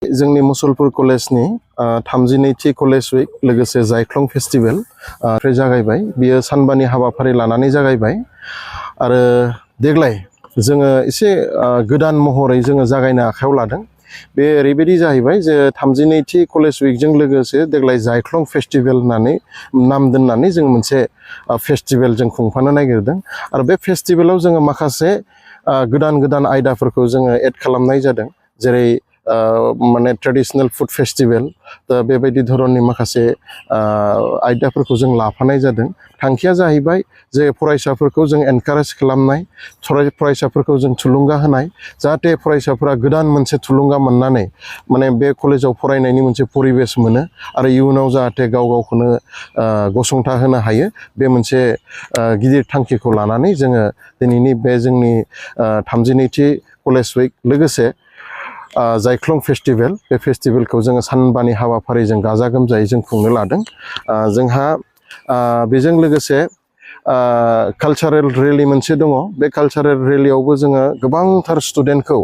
जोंनि मुसलपुर कलेजनि 32थि कलेज उइक लोगोसे जायख्लं फेस्टिभेल जागायबाय। बियो सानबानि हाबाफारि लानानै जागायबाय आरो देग्लाय जोङो एसे गोदान महरै जोङो जागायनो आखायाव लादों। बे ओरैबायदि जाहैबाय जे 32थि कलेज उइकजों लोगोसे देग्लाय जायख्लं फेस्टिभेल होननानै नाम दोननानै जों मोनसे फेस्टिभेल जों खुंफानो नागिरदों आरो बे फेस्टिभेलाव जोङो माखासे गोदान आयदाफोरखौ जोङो एड खालामनाय जादों। जेरै माने ट्रेडिशनेल फुड फेस्टिभेल दा बेबायदि धरननि माखासे आयदाफोरखौ जों लाफानाय जादों। थांखिया जाहैबाय जे फरायसाफोरखौ जों एनकारेज खालामनाय, फरायसाफोरखौ जों थुलुंगा होनाय, जाहाथे फरायसाफोरा गोदान मोनसे थुलुंगा मोननानै माने बे कलेजाव फरायनायनि मोनसे परिबेस मोनो आरो इयुनाव जाहाथे गावखौनो गसंथा होनो हायो। बे मोनसे गिदिर थांखिखौ लानानै जोङो दिनैनि बे जोंनि 32थि कलेज उइक लोगोसे जायख्लं फेस्टिभेल, बे फेस्टिभेलखौ जोङो सानबानि हाबाफारिजों गाजा गोमजायै जों खुंनो लादों। जोंहा बेजों लोगोसे कालचारेल रेलि मोनसे दङ। बे कालचारेल रेलियावबो जोङो गोबांथार स्टुडेन्टखौ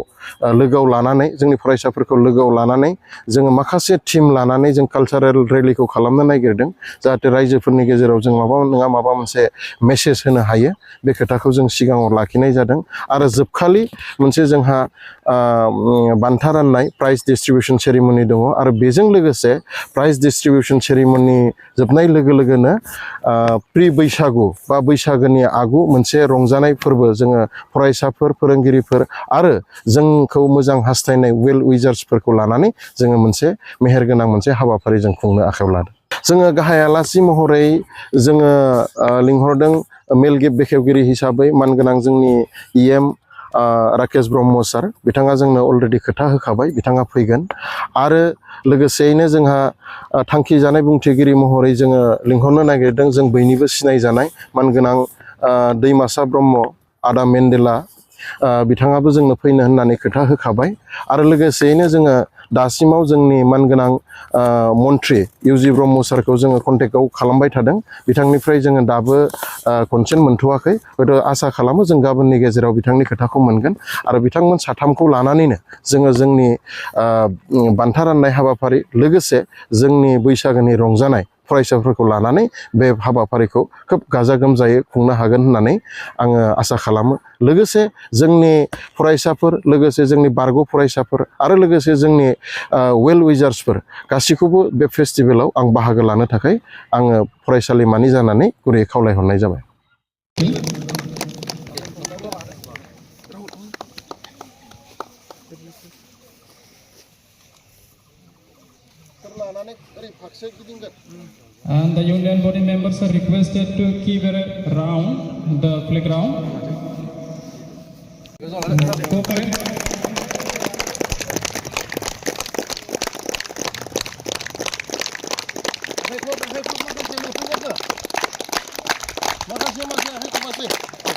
लोगोआव लानानै, जोंनि फरायसाफोरखौ लोगोआव लानानै जोङो माखासे टिम लानानै जों कालचारेल रेलिखौ खालामनो नागिरदों। जाहाथे रायजोफोरनि गेजेराव जों माबा नङा माबा मोनसे मेसेज होनो हायो, बे खोथाखौ जों सिगाङाव लाखिनाय जादों। आरो जोबखालि मोनसे जोंहा बान्था राननाय प्राइज डिस्ट्रिबिउसन सेरिमनि दङ आरो बेजों लोगोसे प्राइज डिस्ट्रिबिउसन सेरिमनि जोबनाय लोगो लोगोनो प्रि बैसागु बा बैसागोनि आगु मोनसे रंजानाय फोरबो जोङो फरायसाफोर, फोरोंगिरिफोर आरो जोंखौ मोजां हास्थायनाय वेल उइजार्सफोरखौ लानानै जोङो मोनसे मेहेरगोनां मोनसे हाबाफारि जों खुंनो आखायाव लादों। जोङो गाहाय आलासि महरै जोङो लिंहरदों मेल गिफ्ट बेखेवगिरि हिसाबै मानगोनां जोंनि EM राकेश ब्रह्म सार। बिथाङा जोंनो अलरेडि खोथा होखाबाय, बिथाङा फैगोन। आरो लोगोसेयैनो जोंहा थांखि जानाय बुंथिगिरि महरै जोङो लिंहरनो नागिरदों जों बयनिबो सिनायजानाय मानगोनां दैमासा ब्रह्म, आदा मेन्डेला, बिथाङाबो जोंनो फैनो होननानै खोथा होखाबाय। आरो लोगोसेयैनो जोङो दासिमाव जोंनि मानगोनां मन्थ्रि UG ब्रह्म सारखौ जोङो कन्टेक्टआव खालामबाय थादों। बिथांनिफ्राय जोङो दाबो कनसेन्ट मोनथ'वाखै। हयथ' आसा खालामो जों गाबोननि गेजेराव बिथांनि खोथाखौ मोनगोन आरो बिथांमोन साथामखौ लानानैनो जोङो जोंनि बान्था राननाय हाबाफारि लोगोसे जोंनि बैसागोनि रंजानाय फरायसाफोरखौ लानानै बे हाबाफारिखौ खोब गाजा गोमजायै खुंनो हागोन होननानै आङो आसा खालामो। लोगोसे जोंनि फरायसाफोर, लोगोसे जोंनि बारग' फरायसाफोर आरो लोगोसे जोंनि वेल उइजार्सफोर गासैखौबो बे फेस्टिभेलाव आं बाहागो लानो थाखाय आङो फरायसालिमानि जानानै गुरैयै खावलायहरनाय जाबाय। And the union body members are requested to keep around the playground. Makasih.